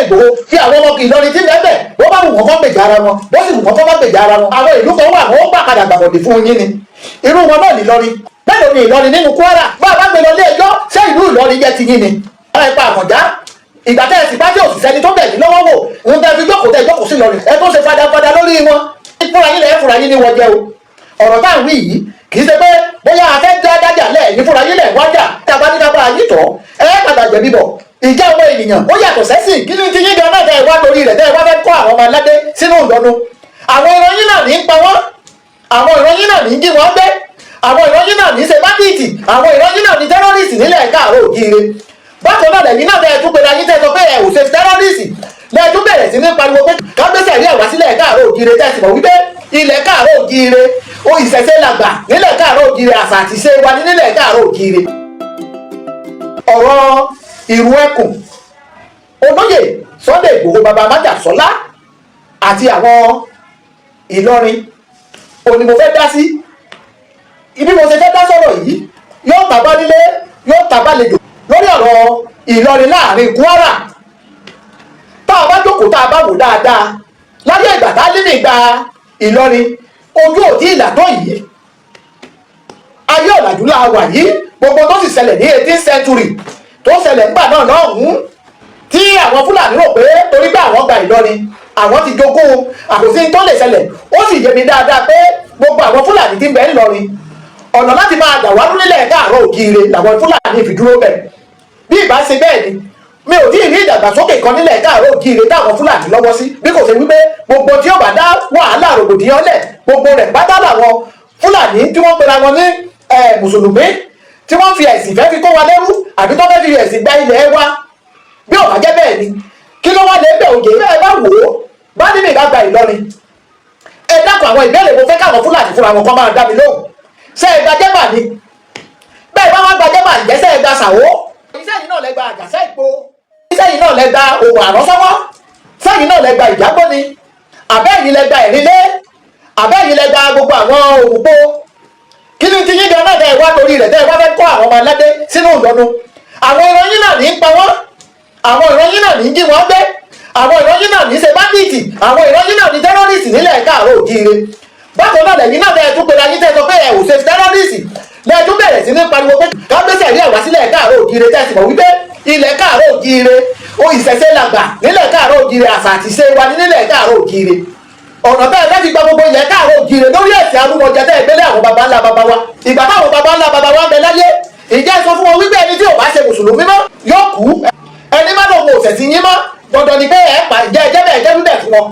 Ìgbòho fi àwọn ọmọ Ìlọrin tí mẹ́bẹ̀ bó bá wù wọ́n kọ́ gbèjà ara wọn, bó sì wù wọ́n kọ́ má gbèjà ara wọn. Àwọn ìlú kan wà, wọ́n gbà padà gbàbọ̀dè fún yín ni. Irú wọn náà nìlọrin. Bẹ́ẹ̀ ni Ìlọrin nínú Kwara. Bá a bá gbé lọ ilé ẹjọ́, ṣé ìlú Ìlọrin jẹ́ ti yín ni? Ẹ pa Àkànjá, ìgbà tẹ́ ẹ sì bá tí òṣìṣẹ́ ni tó bẹ̀ yín lọ́wọ́ wò ń tẹ́ fi jókòó, tẹ́ jókòó sí Ìlọrin, ẹ tó ṣe fadafada lórí wọn. Fúnra yín lẹ̀, fúnra yín ní wọ́n jẹ́ o. Ọ̀rọ̀ tá à ń wí yìí, kì í ṣe pé bóyá a fẹ́ dá dájà lẹ̀ ní fúnra yín lẹ̀ wájà. Tí a bá ní ká bá yín tọ̀, ẹ padà jẹ̀bi bọ̀. Ìjà ọmọ ènìyàn, ó yàtọ̀ sẹ́sìn. Kí ni ti yín gan náà tẹ́ ẹ wá torí rẹ̀ tẹ́ ẹ wá fẹ́ kọ́ àwọn ọmọ aládé sínú ìyọnu? Àwọn ìran yín náà ní í pa wọ́n, àwọn ìran yín náà ní í jí wọ́n gbé, àwọn ìran yín náà ní í ṣe bandit, àwọn ìran yín náà ní terrorist nílẹ̀ káàárọ̀ òjíire. Bákan náà lẹ́yìn náà tẹ́ ẹ tún pera yín, tẹ́ ẹ sọ pé ẹ ò ṣe terrorist, lẹ́ẹ̀ tún bẹ̀rẹ̀ sí ní pariwo pé kágbésẹ̀ rí ẹ̀wá sílẹ̀ káàárọ̀ òjíire. Tẹ́ ẹ sì mọ̀ wípé ilẹ̀ káàárọ̀ òjíire ó ìṣẹ̀ṣẹ̀ làgbà nílẹ̀ káàárọ̀ òjíire, àṣà àti ìṣe wa ní nílẹ̀ káàárọ̀ òjíire. Ọ̀rọ̀ ìrù ẹkùn, olóyè Sunday Ìgbòho baba májàsọ́lá àti àwọn Ìlọrin òní mo fẹ́ dá sí. Ibi mo ṣe fẹ́ dá sọ̀rọ̀ yìí, yóò tàbá nílé, yóò tàbá lejò lórí ọ̀rọ̀ Ìlọrin láàrin Kwara. Tá a bá jókòó, tá a bá wò dáadáa, láyé ìgbà tá a lé ní ìgbà Ìlọrin, ojú òtí ìlà tó yìí. Ayé ọ̀làjú la wà yìí. Gbogbo tó sì ṣẹlẹ̀ ní 18th century, tó ṣẹlẹ̀ nígbà náà lọ́hùn-ún, tí àwọn Fúlàní rò pé torí pé àwọn gba Ìlọrin, àwọn ti jogún àkòsí tó lè ṣẹlẹ̀, ó sì yé mi dáadáa pé gbogbo àwọn Fúlàní tí ń bẹ ńlọrin, ọ̀nà láti máa dàwárú nílẹ̀ káàárọ̀ òjíire làwọn Fúlàní fi dúró bẹ̀. Bí ìbá ṣe bẹ́ẹ̀ ni, mi ò tí ì rí ìdàgbàsókè kan nílẹ̀ káàárọ̀ òjíire táwọn Fúlàní lọ́wọ́ sí. Bí kò ṣe wípé gbogbo tí ó bá dá wàhálà rògbòdìyàn lẹ̀, gbogbo rẹ̀ pátá làwọn Fúlàní tí wọ́n pera wọn ní mùsùlùmí, tí wọ́n fi ẹ̀sìn fẹ́ fi kó wa lẹ́rú, àbí tó fẹ́ fi ẹ̀sìn gba ilẹ̀ wa. Bí ò bá jẹ́ bẹ́ẹ̀ ni, kí ló wá lè bẹ̀ òjè bẹ́ẹ̀ bá wò ó bá nínú ìbá gba Ìlọrin? Ẹ dákun, àwọn ìbéèrè mo fẹ́ káwọn Fúlàní fúnra wọn kọ́ máa dá mi lóhùn. Ṣé ẹ gba Jẹ́bà ni? Bẹ́ẹ̀ bá wá gba Jẹ́bà, ǹjẹ́ ṣé ẹ gba Sàwó? Sẹ́yìn náà lẹ gba Àjàṣẹ́ Ìpo? Sẹ́yìn náà lẹ gba Òwò Àrọ́sọ́wọ́? Sẹ́yìn náà lẹ gba Ìjágbó ni? Àbẹ́yìn lẹ gba Ẹ̀rínlé? Àbẹ́yìn lẹ gba gbogbo àwọn Òmùpó? Kí ni ti yín gan náà tẹ́ ẹ wá torí rẹ̀ tẹ́ ẹ wá fẹ́ kọ́ àwọn ọmọ aládé sínú ìyọnu? Àwọn ìran yín náà ní í pa wọ́n, àwọn ìran yín náà ní í jí wọ́n gbé, àwọn ìran yín náà ní í ṣe bandit, àwọn ìran yín náà ní terrorist nílẹ̀ káàárọ̀ òjíire. Bákan náà lẹ́yìn náà tẹ́ ẹ tún pera yín, tẹ́ ẹ sọ pé ẹ ò ṣe terrorist, lẹ́ẹ̀ tún bẹ̀rẹ̀ sí ní pariwo pé kágbésẹ̀ rí ẹ̀wá sílẹ̀ káàárọ̀ òjíire. Tẹ́ ẹ sì mọ̀ wípé ilẹ̀ káàárọ̀ òjíire ó ìṣẹ̀ṣẹ̀ làgbà nílẹ̀ káàárọ̀ òjíire, àṣà àti ìṣe wa ní nílẹ̀ káàárọ̀ òjíire. Ọ̀nà tẹ́ ẹ fẹ́ fi gba gbogbo ilẹ̀ káàárọ̀ òjíire lórí ẹ̀sìn arúmọjẹ tẹ́ ẹ gbélé àwọn baba ńlá baba wa. Ìgbà táwọn baba ńlá baba wa ń bẹ láyé, ìjẹ́ sọ fún wọn wípé ẹni tí ò bá ṣe mùsùlùmí mọ́ yóò kú, ẹni má lòun ò ṣẹ̀sìn yín mọ́, dandan ni pé ẹ pa? Ìjẹ́ ẹjẹ́ bẹ́ẹ̀ jẹ́ wíbẹ̀ fún wọn?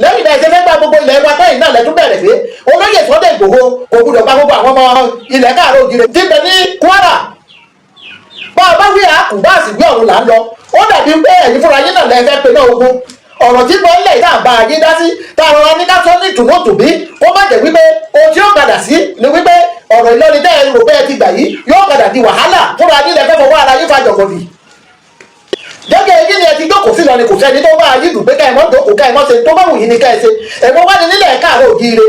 Lẹ́yìn náà, ẹsẹ̀ fẹ́ gba gbogbo ilẹ̀ wa tẹ́yìn náà, lẹ́tún bẹ̀rẹ̀ pé olóyè Sunday Igboho kò gbúdọ̀ gba gbogbo àwọn ọmọ ilẹ̀ káàárọ̀ òjìrè tí ń bẹ ní Kwara. Bá a bá wí àákù, bá a sì gbé ọ̀run là ń lọ. Ó dàbí pé ẹ̀yin fúnra yín náà lẹ fẹ́ pe náà ogun. Ọ̀rọ̀ tí mo ń lẹ̀ tá à ń bá ayé dá sí, tá a rọra ní ká sọ ní ìtùnú-tùbí, kó má jẹ́ wípé ohun tí ó padà sí ni wípé ọ̀rọ̀ Ìlọrin tẹ́ ẹ rò pé ẹ ti gbà yìí yóò padà di wàhálà. Fúnra yín lẹ fẹ́ fọwọ́ ara yín fa jọ̀gọ̀dì. Gẹ́gẹ́ yín ni ẹ ti jókòó sí Ìlọrin, kò sẹ́ni tó bá yín dùn pé ká ẹ mọ́ jókòó, ká ẹ mọ́ ṣe tó bá wù yín ni ká ẹ ṣe. Ẹ̀gbọ́n wá ní nílẹ̀ káàárọ̀ òjíire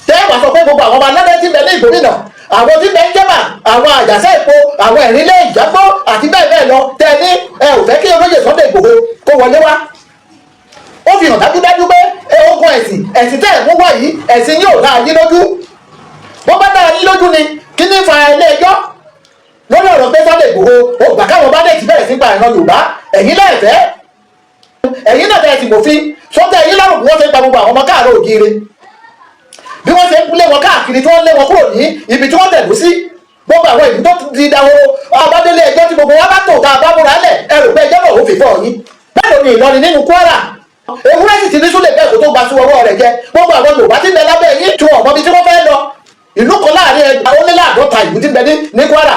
tẹ́ ẹ wá sọ pé gbogbo àwọn ọmọ aládé tí ń bẹ ní ìgbòmìnà, àwọn tí ń bẹ ń Jẹ́bà, àwọn Àjàṣẹ́ Ìpo, àwọn Ẹ̀rínlé, Ìjágbó àti bẹ́ẹ̀ bẹ́ẹ̀ lọ, tẹ́ ẹ ní ẹ ò fẹ́ kí olóyè Sunday Igboho kó wọlé wá, ó fi hàn dájúdájú pé ogun ẹ̀sìn, ẹ̀sìn tẹ́ ẹ̀ mú wá yìí, ẹ̀sìn yóò dá yín lójú. Bó bá dára yín lójú ni, kí ní fa ilé ẹjọ́ lórí ọ̀rọ̀ pé Sunday Igboho ó gbà káwọn bá dẹ̀ ti bẹ̀rẹ̀ sí pa ìran Yorùbá? Ẹ̀yin náà fẹ́, ẹ̀yin náà tẹ̀ ti mòfin sọ́tẹ̀ ẹ̀yin lọ́rùn bí wọ́n ṣe ń pa gbogbo àwọn ọmọ káàárọ̀ òjíire, bí wọ́n ṣe ń lé wọn káàkiri, tí wọ́n lé wọn kúrò ní ibi tí wọ́n tẹ̀dó sí, gbogbo àwọn ìlú tó ti dahoro. Abádélé ẹjọ́ tí gbogbo wa bá tò, tá a bá múra lẹ̀, ẹ rò pé ẹjọ́ náà ó fi fọ́ yín. Bẹ́ẹ̀ ló ní Ìlọrin nínú Kwara. Ewúrẹ́ sì ti ní súlẹ̀ bẹ́ẹ̀ kó tó gba sí ọwọ́ rẹ̀ jẹ. Gbogbo àwọn Yorùbá tí ń bẹ lábẹ́ yín, tí wọ́n mọ ibi tí wọ́n fẹ́ lọ, ìlú kan láàrin ẹgbàá ó lé láàdọ́ta ìlú tí ń bẹ ní Kwara,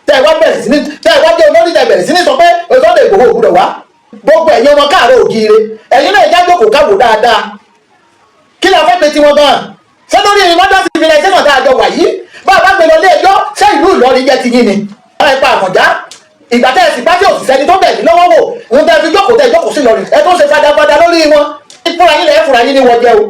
tẹ́ ẹ wá bẹ̀rẹ̀ sí ní, tẹ́ ẹ wá jẹ́ olórí, tẹ́ ẹ bẹ̀rẹ̀ sí ní sọ pé Sunday Igboho ò gbúdọ̀ wá. Gbogbo ẹ̀yin ọmọ káàárọ̀ òjíire, ẹ̀yin náà ẹja jókòó káwò dáadáa. Kí la fẹ́ pe tiwọn gan? Ṣé lórí modern civilization tá a jọ wà yìí, bá a bá gbé lọ ilé ẹjọ́, ṣé ìlú Ìlọrin jẹ́ ti yín ni? Ẹ pa Àkànjá, ìgbà tẹ́ ẹ sì bá tí òṣìṣẹ́ ni tó bẹ̀ yín lọ́wọ́ wò ń tẹ́ fi jókòó, tẹ́ jókòó sí Ìlọrin, ẹ tó ṣe fadafada lórí wọn. Fúnra yín lẹ̀, fúnra yín ní wọ́n jẹ́ o.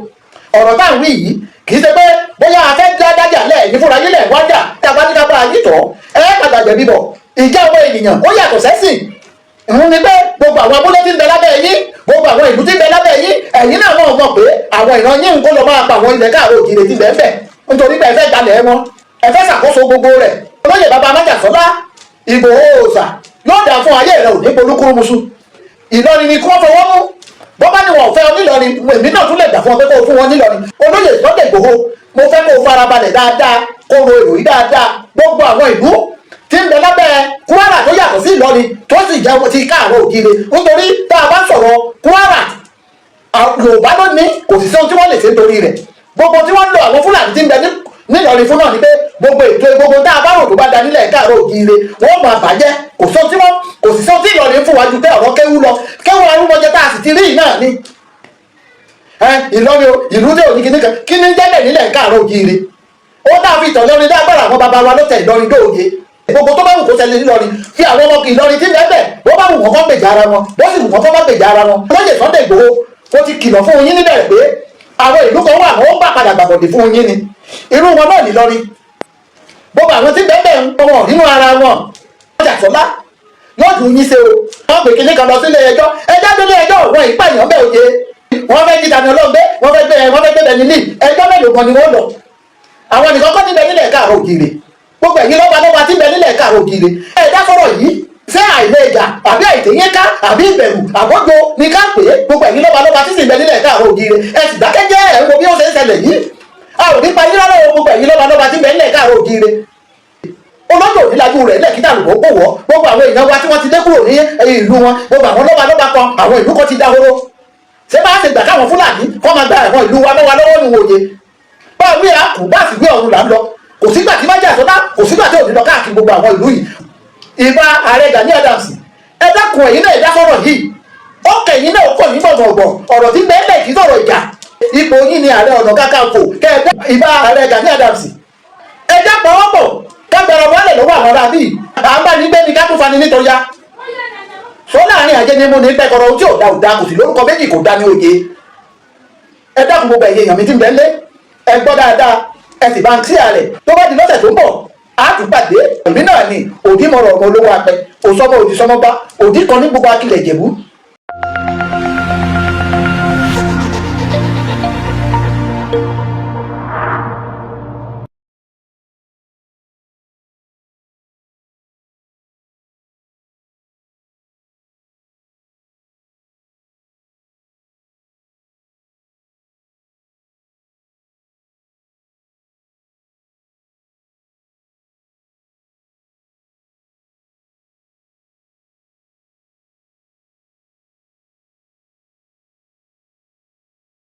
Ọ̀rọ̀ tá à ń wí yìí, kì í ṣe pé bóyá a fẹ́ dá dájà lẹ̀ ní fúnra yín lẹ̀ wájà. Tí a bá ní ká bá yín tọ̀, ẹ padà jẹ̀bi bọ̀. Ìjà ọmọ ènìyàn, ó yàtọ̀ sẹ́sìn. Ìhun ni pé gbogbo àwọn abúlé tí ń bẹ lábẹ́ yín, gbogbo àwọn ìlú tí ń bẹ lábẹ́ yín, ẹ̀yin náà mọ̀ mọ̀ pé àwọn ìran yín ń kó lọ máa pa àwọn ilẹ̀ káàró òjìrè tí ń bẹ ń bẹ, nítorí pé ẹ fẹ́ gbalẹ̀ wọn, ẹ fẹ́ ṣàkóso gbogbo rẹ̀. Olóyè bàbá májàsọ́lá Ìgbòho òòṣà, yóò dà fún ayé rẹ, ò ní polúkúrúmuṣu. Ìlọrin ni kí wọ́n fọwọ́ mú. Bọ́ bá ní wọn ò fẹ́ ọ nílọrin, èmi náà tún lè gbà fún ọ pé kó o fún wọn nílọrin. Olóyè Sunday Ìgbòho, mo fẹ́ kó o farabalẹ̀ dáadáa, kó o ro èrò yìí dáadáa. Gbogbo àwọn ìlú tí ń bẹ lábẹ́ Kwara tó yàtọ̀ sí Ìlọrin, tó sì jẹ́ ti káàárọ̀ ògiri, nítorí tá a bá sọ̀rọ̀ Kwara, Yorùbá ló ní, kò sì sí ohun tí wọ́n lè ṣe nítorí rẹ̀. Gbogbo tí wọ́n ń lo àwọn Fúlàní tí ń bẹ nílọrin fún náà ni pé gbogbo ètò, gbogbo tá a bá rò tó bá da nílẹ̀ káàárọ̀ ògiri, wọ́n máa bàjẹ́. Kò sí ohun tí wọ́n, kò sì sí ohun tí Ìlọrin fún wa ju pé ọ̀rọ̀ kéwú lọ, kéwú arúmọjẹ tá a sì ti rí náà ni. Ìlọrin o, ìlú tí ò ní kíní kan, kí ní jẹ́lẹ̀ nílẹ̀ káàárọ̀ ògiri? Ó tá a fi tọ̀ lọ́rin dágbára àwọn bàbá wa ló tẹ Ìlọrin dóòye. Gbogbo tó bá wù kó ṣẹlẹ̀ nílọrin, fi àwọn ọmọ Ìlọrin tí bẹ́ẹ̀ bó bá wù wọ́n kó gbèjà ara wọn, bó sì wù wọ́n kó má gbèjà ara wọn. Lóye Sunday Igboho, ó ti kìlọ̀ fún yín níbẹ̀rẹ̀ pé àwọn ìlú kan wà, wọ́n bá padà gbàbọ̀dè fún yín ni. Irú wọn náà nílọrin. Gbogbo àwọn tí bẹ́ẹ̀ ń wọn nínú ara wọn ọjà sọlá yóò dùn yín ṣe o. Wọ́n pè kíní kan lọ sílé ẹjọ́, ẹjọ́ délé ẹjọ́, wọn ìpààyàn bẹ́ẹ̀ òye. Wọ́n fẹ́ jí Tani Olohun gbé, wọ́n fẹ́ gbé bẹ́ẹ̀ nílì. Ẹjọ́ mélòó kan ni wọ́n lọ? Àwọn nìkan kọ́ níbẹ̀ nílẹ̀ káàró ògiri. Gbogbo ẹ̀yin lọ́ba lọ́ba tí ń bẹ nílẹ̀ káàró ògiri, ẹ dá sọ̀rọ̀ yìí. Ṣé àìlèjà àbí àìtẹ̀yẹ́ká àbí ìbẹ̀rù àbójo ni ká pè é? Gbogbo ẹ̀yin lọ́ba lọ́ba tí sì ń bẹ nílẹ̀ káàró ògiri, ẹ sì dákẹ́jẹ́, ẹ̀ ń wo bí ó ṣe ń ṣẹlẹ̀ yìí. A ò ní pa yín rárá o. Gbogbo ẹ̀yin lọ́ba lọ́ba tí ń bẹ nílẹ̀ káàró ògiri, olójó onílajú rẹ̀ lẹ́kítà lùbọ́ kò wọ́. Gbogbo àwọn èèyàn wa tí wọ́n ti dé kúrò ní ìlú wọn, gbogbo àwọn lọ́ba lọ́ba kan, àwọn ìlú kan ti dahoro. Ṣé bá ṣe gbà káwọn Fúlàní kọ́ máa gba àwọn ìlú wa lọ́wọ́ lọ́wọ́ nù wòye? Báwo wí àkù bá sì gbé ọ̀run là ń lọ. Kò sígbà tí májà sọ́dá, kò sígbà tí ò ní lọ káàkiri gbogbo àwọn ìlú yìí. Ìbá ààrẹ Gani Adams, ẹ dákun, ẹ̀yin náà ẹ dá sọ̀rọ̀ yìí. Ó kẹ̀yìn náà kò ní gbọ̀ngbọ̀ngbọ̀ ọ̀rọ̀ tí bẹ́ẹ̀ kì í sọ̀rọ̀ ìjà. Ipò yín ni Ààrẹ Ọ̀nà Kakanfò kẹ́ẹ̀dẹ́. Ìbá ààrẹ Gani Adams, ẹ já pọ̀wọ́pọ̀ kágbára wálẹ̀ lọ́wọ́ àwọn ará bíi à ń bá ní gbé ní ká tún fani nítorí ya sọ láàrin àjẹ ni mo ní pẹ́kọ̀rọ̀. Ohun tí ò da ò da, kò sí lórúkọ méjì, kò da ní òye. Ẹ dákun, gbogbo ẹ̀yin èèyàn mi tí ń bẹ lé, ẹ gbọ́ dáadáa, ẹ sì bá ń tí àrẹ̀. Tó bá di lọ́sẹ̀ tó ń bọ̀, á tún pàdé. Èmi náà ni òdìmọ̀rọ̀ ọmọ olówó apẹ òsọmọ òdìsọmọba òdì kan ní gbogbo akilẹ̀ Ìjẹ̀bú.